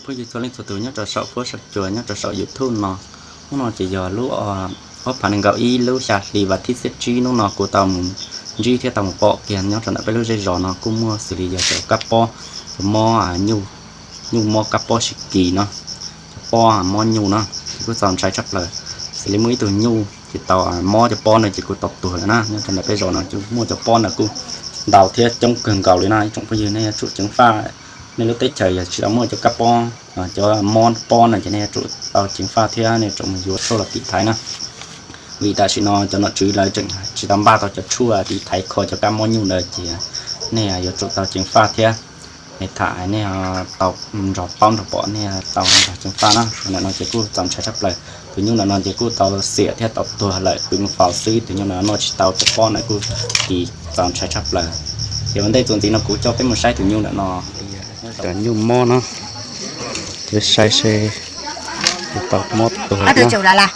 Phooj ywg txhua leej txhua tus nyob rau saum huab saum cua nyob rau saum YouTube no, hnub no ces yog lub ob phav nees nkaum ib lub xya hli vas thib xiab tsib, hnub no kuv tau mus ntsib thiab tau mus pom kiag nyob rau ntawm peb lub zej zos no kuj muaj xws li yog cov kab pob, cov mob, nyuj mob kab pob sib kis no, cov pob mob nyuj no, ces kuj txaus ntshai tshaj plaws. Xws li muaj ib tug nyuj ces tau mob cov pob ntawd ces kuj tau tuag lawm na. Nyob rau ntawm peb zos no muaj cov pob ntawd kuj ntau thiab coob kawg nkaus li na. Ib tsoom phooj ywg nej yuav tsum ceev faj, nej lub teb chaws yog tsis tau muaj cov kab pob, cov mob pob no ces nej yuav tsum tau ceev faj thiab nej yuav tsum mus yuav tshuaj los tiv thaiv na. Vim tam sim no cov nom tswv lawv tseem tsis tau npaj tau cov tshuaj tiv thaiv kho cov kab mob nyuj ntawd ces nej yuav tsum tau ceev faj thiab. Nej tham nej tau nrog paub nrog pom nej tau nrog ceev faj na. Ntawm no ces kuj txaus ntshai tshaj plaws, tus nyuj ntawm no ces kuj tau xiam thiab tau tuag lawm, pw mus faus xwb. Tus nyuj ntawm no noj tsis tau cov pob ntawd kuj kis txaus ntshai tshaj plaws. Ces ua ntej txuas ntxiv no kuv coj peb mus saib tus nyuj ntawm no. Cov nyuj mob no, peb saib seb tau mob tuag na.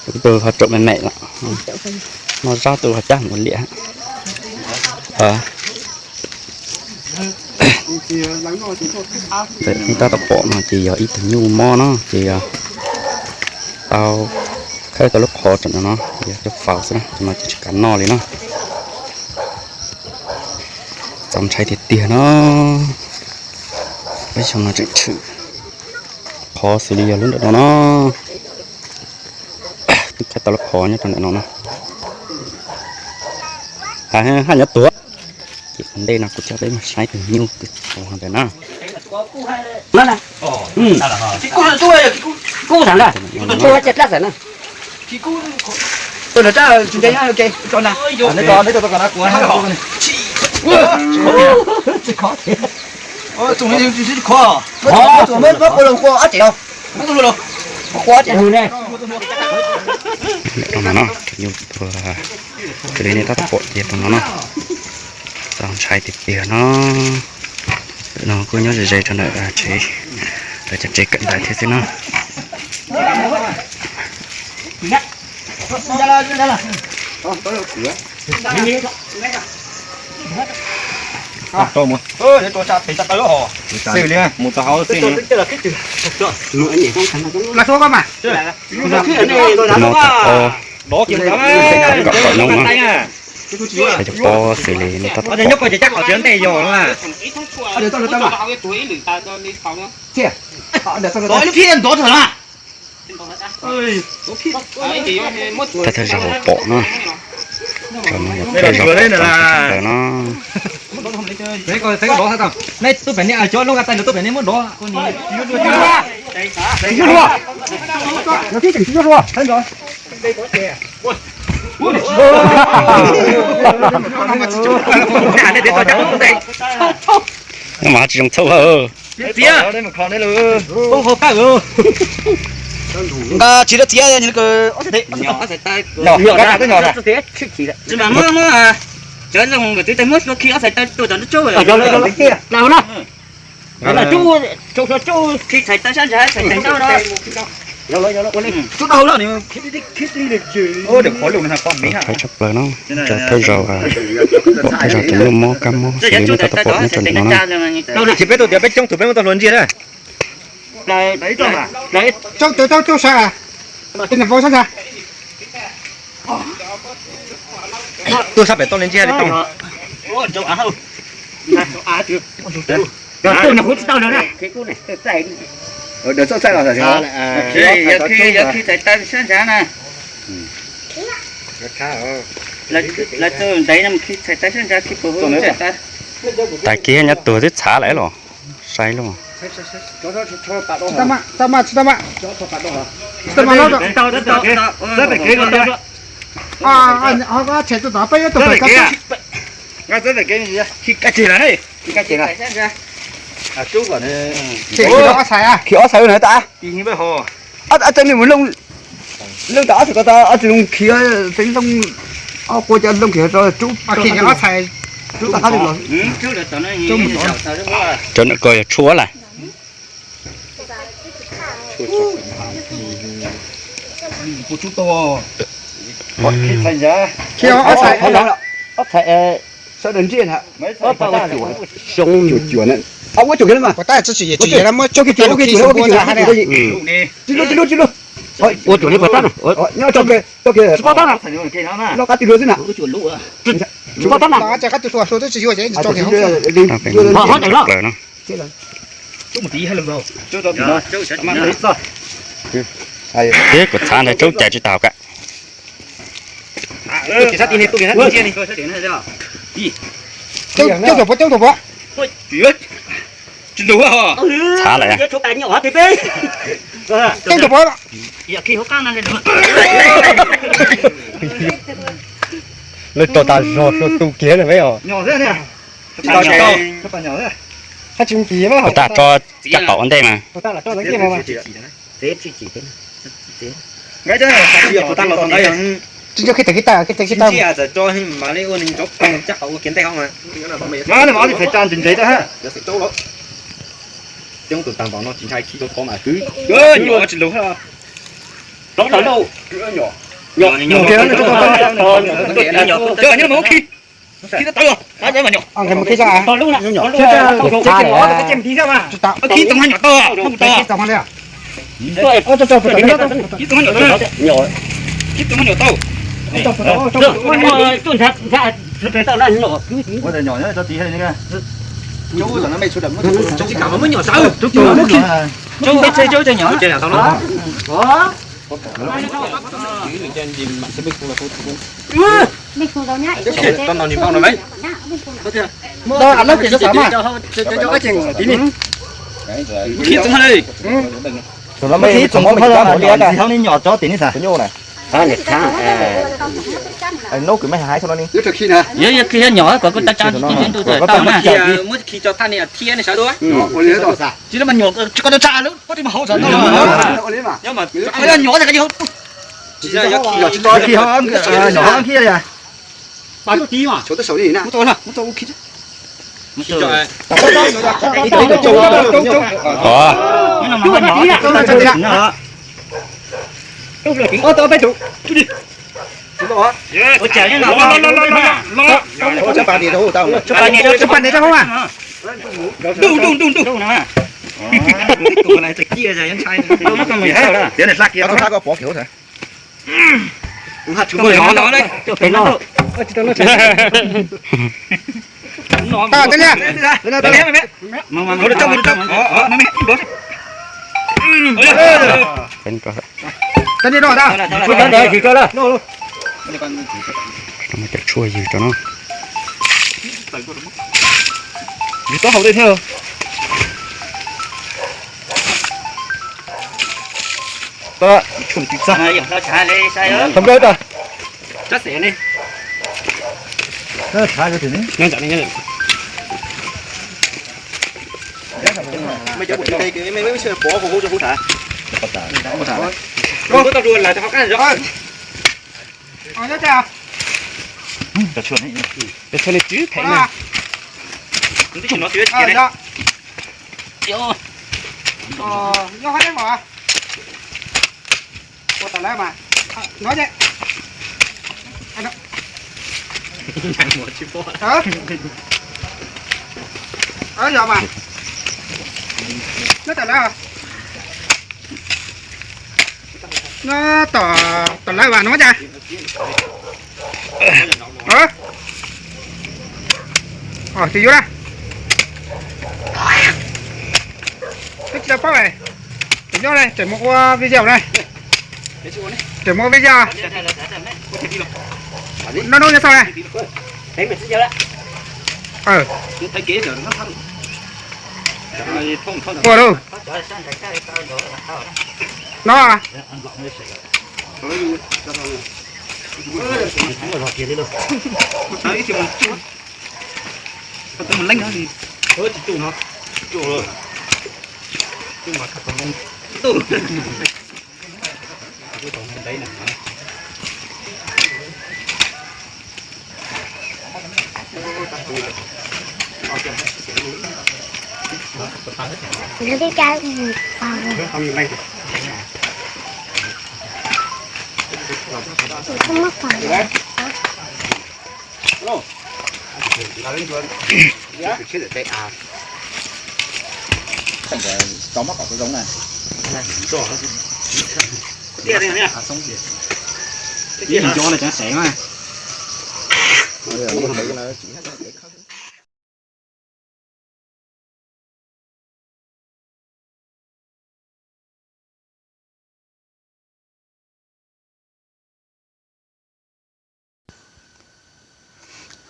Tus ho tsaum me me lawm, noj zab tus ho cab mus liam. Tab tom pom no ces yog ib tug nyuj mob no ces yog tau khawb tau lub qhov tseem no no, yog coj faus xwb na, no ces tsis kam noj li no. Txaus ntshai tiag tiag no. Peb xyoo no tseem tshwm qhov xws li yog lub ntawm no no. Twb khawb tau lub qhov nyob rau ntawm no no. Haj nyob tuag. Ces ua ntej no kuv coj peb mus saib tus nyuj tus ntawd na. Rau no no, tus nyuj tuag, raws li nej tab tom pom ces rau no no, txaus ntshai tiag tiag no. No kuj nyob ze ze rau ntawm tsev, lawv cov tsev kawm ntawv thiab xwb no. Xws li mus tau hauv xwb. Tus no tau o, kom kom no na. Saib cov pob xws li no tab tom pom. Thawj thawj zaug pom no, tau no yog thawj zaug pom ntawd no. Mas tsis zoo txhawj. Nqa tsis tau txiav, tsis mam muab, muab cov zoo twv tes muab hlua khi ob txhais taw tuaj tom nruab tsuab. Khi txhais taw sab ntsa, txhais taw sab no. Txhais tshaj plaws no, cov thawj zaug, pom thawj zaug tus nyuj mob kab mob xws li nej tab tom pom nyob rau ntawm no na. Tsis peb tug tias peb coob tus peb muab tau hlua ntsiag na. Coob tus coob coob sab, peb niam vauv sab ntsa. Tuaj sab pem toj li ntsiag li tau. Lawv txawj txaij los yog khi txhais taw sab ntsa na. Lawv txawj ntev no khi txhais taw sab ntsa khi puas hu txhais taw. Tag kis nyob tuag twb txhav lawm los sai los. Tshem tuaj tom peb yuav tuaj pem ko. Khi ob txhais na tas. Ob txhais nws mus looj, looj tas ob txhais ko tas ob txhais looj khiav, teeb looj, ob qua cov looj khiav rau rub, rub tas qab los. Cov ntawm ko yog tshuaj lawm. Khi ob txhais, ob txhais sawv daws ntsiag na. Xyoo cuag cuag na. Ua cuam kiag mas. Tsis lub tsis lub tsis lub. Ua cuam li puas tab na. Nyob tso kiag, tso kiag. Loj qab tij luag xwb na. Tsis pom tab na. Tib kuv txhav ntawd tsaub cai tsis tau ka. Coob tus puav, coob tus puav. Txhav lawm. Coob tus puav. Lawv tso tas zog sua tu kiag na me os. Tsis tau, tsis tau. Hab tsis mus pim mas. Puas tas tso caj qaum ua ntej mas. Tsis nco khib tawm khib tawm, khib tawm khib tawm. Txawm tso mas li ua nws cov pog caj qaum ua kiag ntej hauv mas. Mas nej mas ob tug phem tsa ntsev ntsev tau ha. Coob tus tag npaum no tsis ntshai khi rau tod mas kwv. Nyuam tsis lug. Rov tau lauj. Nyuam, nyuam, nyuam, nyuam, khi tau tawv, tawv mas nyuam. Khi tau nyuam tau, tau tau. Khi tau nyuam tau. Khi tau nyuam tau. Nyuam tso tim ni. Yog yog khi nyuam kom kuv tsa tsa tau na. Muab khi tso thaj ni thiab nej sawv daws. Tsis mas nyuam tsis ko tsa lub pob tib mas hauv sawv daws. Nyuam tsis ko khi hauv, nyuam hauv khi li. Cov tshuaj ywg rau no. Yus taub hau dej thiab. Tau, tshuaj ntws txag. Thov nplawg tas. Ua tau lawm mas. No ces. Yog mas. No tau lawm. No tau, tau lawm mas no ces. Twb yuav na. Twb tsis tau paub, tseem nyob ne, tseem mus ua video ne. Tseem mus ua video. No no nyob tau ne. Ua lauj. No. Tau muab kom zoo na. Ib nco no cov sev mas.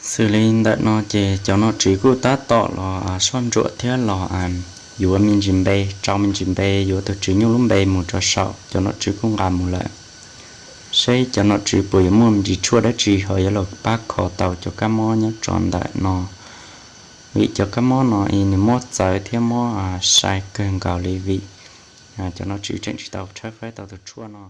Xws li ntawm no ces cov nom tswv kuj tab tom los soj ntsuam thiab los yuav me ntsis npe, tsau me ntsis npe, yuav tus tswv nyuj lub npe mus rau saum, cov nom tswv kuj nqa mus lawm. Seb cov nom tswv puas yuav muaj me ntsis tshuaj dab tsi ho yuav los pab kho tau cov kab mob nyob rau ntawm no. Vim cov kab mob no nws muab txawv thiab muab sai kawg nkaus li vim cov nom tswv tseem tsis tau tshawb fawb tau tus tshuaj no.